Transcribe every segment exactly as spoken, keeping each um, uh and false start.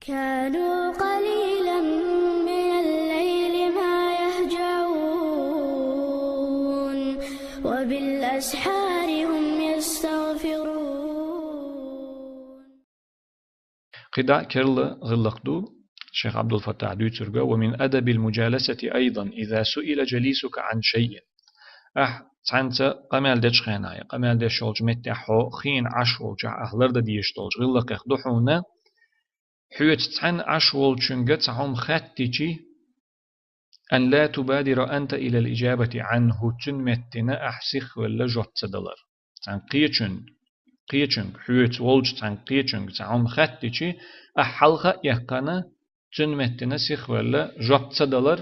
كانوا قليلا من الليل ما يهجعون وبالأسحار هم يستغفرون. КхидӀа керла гӀиллакх ду, шейх Абдул-Фаттах дуьйцург: ومن أدب المجالسة أيضا إذا سئل جليسك عن شيء. Ахь цхьаьнца къамел дечу хенахь, я къамел деш йолчу меттехь хьо хиъна Ӏаш волчохь, ахь лардан дезаш долчу гӀиллакхех ду хьуна, хьоьца цхьаьна Ӏаш волчуьнга цхьа хӀума хаьттичи, أن لا تبادر أنت إلى الإجابة عنه, цуьнан меттана ахь сихвелла жоп ца далар. Цхьана кхечуьнга, кхечуьнга, хьоьца волчу цхьана кхечуьнга цхьа хӀума хаьттичи, ахь хьалха а эккхана, цуьнан меттана сихвелла жоп ца далар,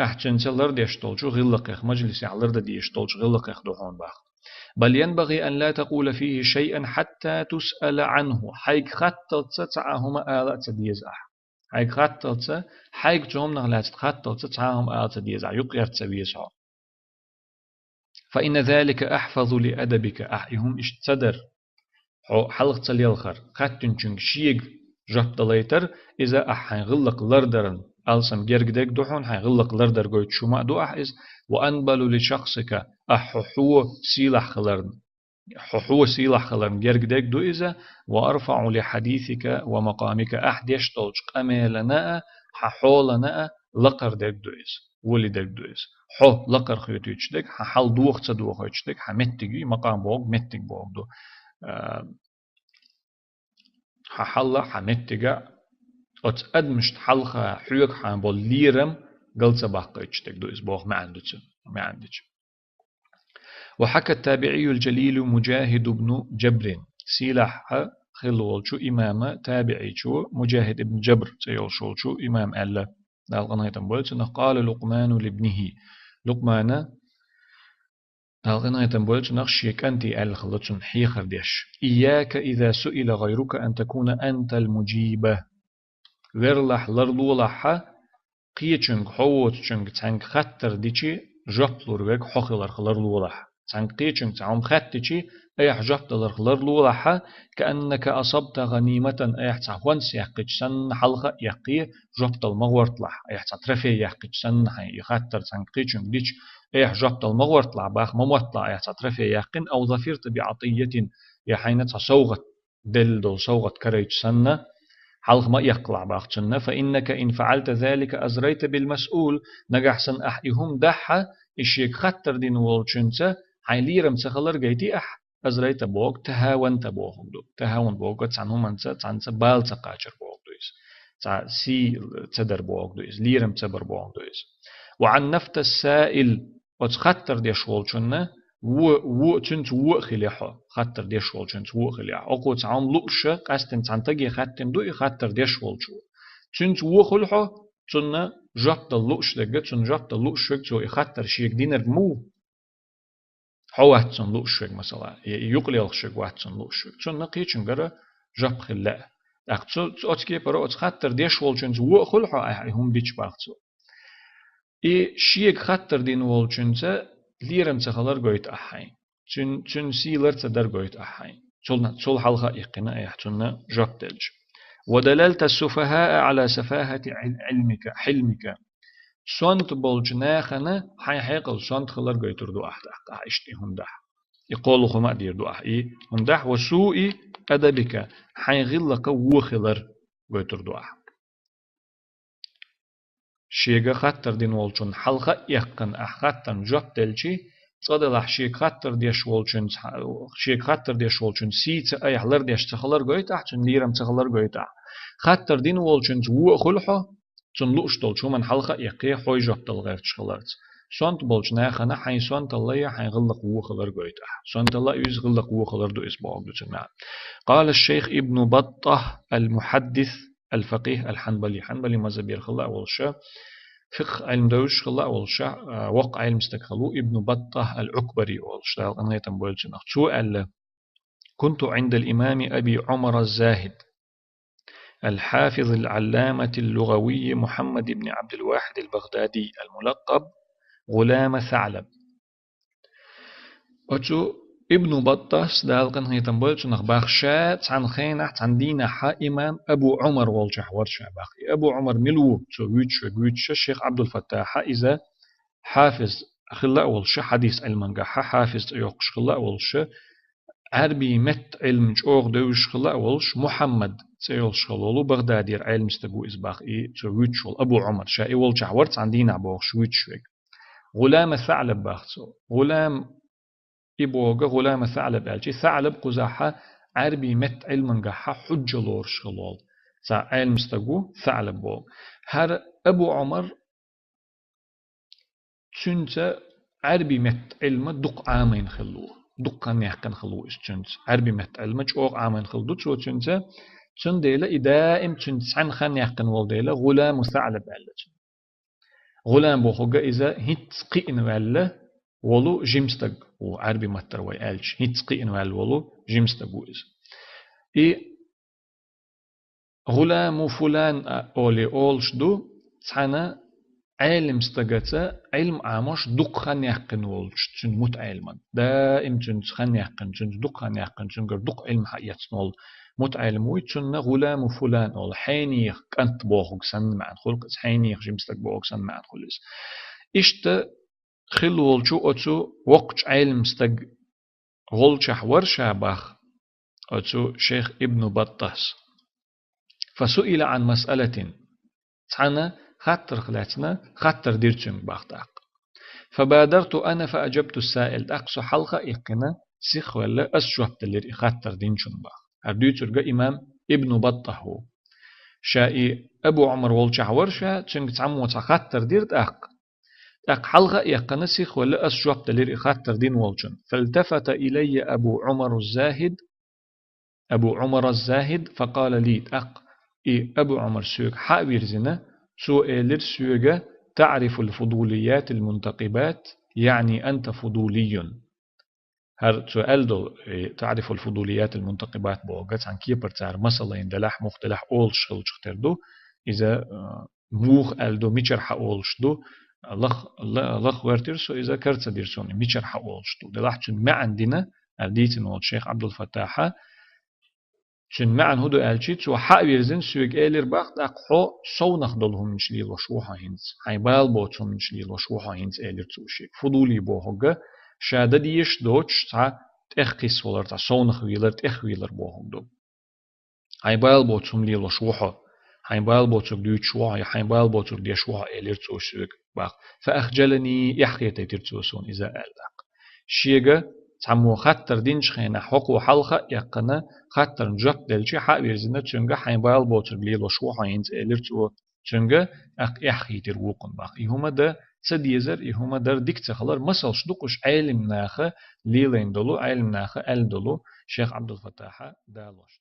ахь цуьнца лардеш долчу гӀиллакхех, мажлисехь лардан дезаш долчу гӀиллакхех ду хьуна боху. بل ينبغي أن لا تقول فيه شيئا حتى تسأل عنه. Хьайга хатталца цхьа а хӀума ала а ца деза ахь. Хьайга хатталца, хьайга цу хӀуманах лаьцна хатталца цхьа а хӀума ала ца деза ахь, юкъ-ярца ца веза хьо. فإن ذلك أحفظ لأدبك. Ахь и хӀума иштта ца дар, хьо хьалха ца лелхар, хаттинчуьнга шега жоп далайтар, иза ахь хьайн гӀиллакх лардаран алсам герга дерг ду хьуна, хьайн гӀиллакх лардар гойтуш хӀума а ду ахь иза, وأنبل لشخصك, ахь хьо, хьо сийлахь хиларна, хьо, хьо сийлахь хиларна герга дерг ду иза, وأرفع لحديثك ومقامك, ахь деш долчу къамелана а, хьан хьолана а лакхара дерг ду иза, воли дерг ду иза. Хьо лакхара хетуьйтуш дерг, хьан хьал доха ца дохуьйтуш дерг, хьан меттиг ю, и макъам бохург меттиг бохург ду. А, хьан хьал а, хьан меттиг а, оцу адамашна хьалха хьоьгахь болу лерам гал ца баккхуьйтуш дерг ду иза боху маьӀна ду цуьнан, маьӀна дича. وحكى التابعي الجليل مجاهد بن جبر. Сийлахь хилла волчу имама, табиӀичо, Мужахид ибн Джабр цӀе йолуш волчу имама аьлла, Дала къинхетам бойла цунах: قال لقمان لابنه. Лукъмана, Дала къинхетам бойла цунах, шен кӀанте аьлла хилла цунна хьехар деш: إياك إذا سئل غيرك أن تكون أنت المجيب. Верлахь, ларлолахь хьан, кхечуьнга, хьо воцучуьнга цхьаьнга хаттар дичи, жоп лур верг хьо хиларх ларлолахь. Цхьаьнга кхечуьнга цхьа хӀума хаьттичи, айхьа жоп даларх ларлолахь хьан, كأنك أصبت غنيمة, айхьа цхьа хӀонс яьккхича санна, хьалха а эккхий, жоп дала ма гӀорталахь, айхьа цхьа трофей яьккхича санна хьайн и хаттар цхьаьнга кхечуьнга дича, айхьа жоп дала ма гӀорталахь боху, ма мотталахь айхьа цхьа трофей яьккхина, أو ظفرت بعطية, я хьайна цхьа совгӀат делла долу совгӀат карайча санна, хьалха ма эккхалахь боху цунна, فإنك إن فعلت ذلك أزريت بالمسؤول, нагахь санна ахь и хӀума дахь хьан, и шега хаттар дина волчуьнца хьайн лерам ца хилар гайти ахь, أزريت бохург تهاونت бохург ду. تهاون бохург цхьана хӀуманца цхьаьнца бала ца кхачар бохург ду иза. Цхьа сий ца дар бохург ду иза, лерам ца бар бохург ду иза. وعنفت السائل, оцу хаттар деш волчунна, во, во, цуьнца во а хилий хьо, хаттар деш волчуьнца во а хилий хьо. Окхо цхьа хӀума лууш, къаьстина цхьана стаге хаьттина ду и хаттар деш волчо. Цуьнца во хуьлу хьо, цунна жоп дала лууш дерг, цунна жоп дала лууш верг, цо и хаттар шега динарг ма ву. Хьо вац цунна лууш верг, масала, я и юкъалелхаш верг вац цунна лууш верг. Цунна кхечуьнгара жоп хила лаьа. ТӀаккха цу, цу, оцу кепара оцу хаттар деш волчуьнца во а хуьлу хьо, айхьа и хӀума дича боху цо. И шега хаттар дина волчуьнца лерам ца хилар гойту ахь хьайн. Цуьн-, цуьнан сий лар ца дар гойту ахь хьайн. Цул, цул хьалха а иккхина айхьа цунна жоп делча. ودللت السفهاء على سفاهة عل-، علمك, حلمك. Сонта болчу нахана хьайн хьекъал сонта хилар гойтур ду ахь тӀаккха, ахь иштта и хӀума дахь. И кхоалгӀа хӀума а дийр ду ахь, и хӀума дахь, وسوء أدبك, хьайн гӀиллакха во хилар гойтур ду ахь. Шега хаттар дина волчунна хьалха а эккхана ахь хаттарна жоп делчи, цкъа делахь шега хаттар деш волчуьнца, шега хаттар деш волчуьнца сий ца, айхьа лардеш ца хилар гойту ахь, цуьнан лерам ца хилар гойту ахь. Хаттар дина волчуьнца во а хуьлу хьо, цунна лууш долчу хӀуманна хьалха а эккхий, хьо жоп дала гӀерташ хиларца. Сонта болчу нахана хьайн сонталла я хьайн гӀиллакх во хилар гойту ахь. Сонталла а иза, гӀиллакх во хилар ду иза бохург ду цуьнан маьӀна. قال الشيخ ابن بطة المحدث الفقيه الحنبلي. Хьанбали мазхӀабера хилла а волуш, фикъхӀ Ӏилма девзаш хилла а волуш, а, воккха Ӏилма стаг хилла ву Ибн Баттах ал-Ӏукбари олуш, Дала къинхетам бойла цунах. Цо аьлла: كنت عند الإمام أبي عمر الزاهد الحافظ العلامة اللغوي محمد بن عبد الواحد البغدادي الملقب غلام ثعلب. Оцу Ибн Баттас, Дала къинхетам бойла цунах, бах, ша цхьан хенахь, цхьан дийнахьа имам Абу Ӏумар волчохь вара ша, бах. И Абу Ӏумар мила ву, цо вуьйцуш верг вуьйцуш, шейх Ӏабдул-Фаттахьа, иза хьафиз хилла а волуш, хьадис Ӏилмангахьа хьафиз цӀе йоккхуш хилла а волуш, Ӏаьрбийн меттан Ӏилма чӀогӀа девзаш хилла а волуш, Мухьаммад цӀе йолуш хилла волу, Багъдадера Ӏелам стаг ву иза, бах, и цо вуьйцуш волу Абу Ӏумар, ша и волчохь вара цхьан дийнахь бохуш вуьйцуш верг. ГӀулама Саълаб, бах цо. ГӀулам, и боху ГӀулама Саълаб аьлча, и Саълаб кхузахьа Ӏаьрбийн меттан Ӏилмангахьа хьуьжжа лоруш хилла волу цхьа Ӏелам стаг ву Саълаб боху. ХӀара Абу Ӏумар цуьнца Ӏаьрбийн меттан Ӏилма дукха Ӏамийна хилла ву. Дукха хан яьккхина хилла ву иза цуьнца. Ӏаьрбийн меттан Ӏилма чӀогӀа Ӏамийна хилла ду цо цуьнца. Цундела и даим цуьнца цхьаьна хан яьккхина волу дела, ГӀуламу Саълаб аьлла цунна. ГӀулам бохург иза хӀинцца кхиъна ваьлла волу жима стаг ву, Ӏаьрбийн маттара вай аьлча, хӀинцца кхиъна ваьлла волу жима стаг ву иза. И ГӀуламу фулан а олий олуш ду, цхьана Ӏелам стагаца Ӏилма Ӏамош дукха хан яьккхина волчу цуьнан мутаӀеламан. Даим цуьнца хан яьккхина, цуьнца дукха хан яьккхина, цуьнгара дукха Ӏилма хьаэцна волу мутаӀелам вуй, цунна ГӀуламу фулан олу, хьенехан кӀант бохург санна маьӀна хуьлу иза, хьенехан жима стаг бохург санна маьӀна хуьлу иза. Иштта хилла волчу оцу воккхачу Ӏелам стаг волчохь вара ша, бах, оцу шейх Ибн Баттас. Фасуила Ӏан масъалатин. Цхьана хаттарх лаьцна хаттар дира цуьнга, бах, тӀаккха. Фабадарту ана фааджабту саил. ТӀаккха со хьалха а иккхина, сихвелла, ас жоп делира и хаттар динчунна, бах. ХӀара дуьйцург имам Ибн Баттахь ву. Ша и Абу Ӏумар волчохь вара ша, цуьнга цхьаммо цхьа хаттар дира тӀаккха. ТӀаккха хьалха а иккхина, сихвелла, ас жоп делира и хаттар дина волчунна. Фалтафата илайя Абу Ӏумар аз-Захид, Абу Ӏумар аз-Захид, факъала ли, тӀаккха и Абу Ӏумар соьга хьа а вирзина, цо элира соьга: «Таърифул фудулиятил мунтакъибат, яъни анта фудулийюн». ХӀара цо аьлла долу, и, «Таърифул фудулиятил мунтакъибат» бохург цхьана кепара цара масаллина делахь, муха делахь олуш хилчух тера ду. Иза, а, муха аьлла ду, мичара хьа олуш ду, лах-, ла-, лах вертира со, иза кара ца дира суна, мичара хьа олуш ду. Делахь цуьнан маьӀна дина, аьлла дийцина волчу шейх Ӏабдул-Фаттахьа, цуьнан маьӀна хӀун ду аьлчи, цо хьа а вирзина, соьга элира, бах, тӀаккха хьо совнах долу хӀуманаш лелош ву хьо хӀинца, хьайн бала боцу хӀуманаш лелош ву хьо хӀинца, элира цо шега. Фудули бохург ша дан дезаш доцуш цхьа тӀехкхиссавалар, цхьа совнах велар, тӀехвелар бохург ду. Хьайн бала боцу хӀума лелош ву хьо, хьайн бала боцург дуьйцуш ву хьо, я хьайн бала боцург деш ву хьо, элира цо соьга, бах. Фа ахджалани, эхь хетийтира цо суна иза аьлла тӀаккха. Шега цхьаммо хаттар динчу хенахь, хӀокхо хьалха а эккхина, хаттарна жоп делчи, хьа а вирзина, цуьнга хьайн бала боцург лелош ву хьо хӀинца, элира цо цуьнга, тӀаккха эхь хийтира вукхунна, бах. И хӀума дан ца дезар, и хӀума дар дика ца хилар, масалш ду кхуш Ӏелим наха лелийна долу, Ӏелим наха аьлла долу шейх Ӏабдул-Фаттахьа далош.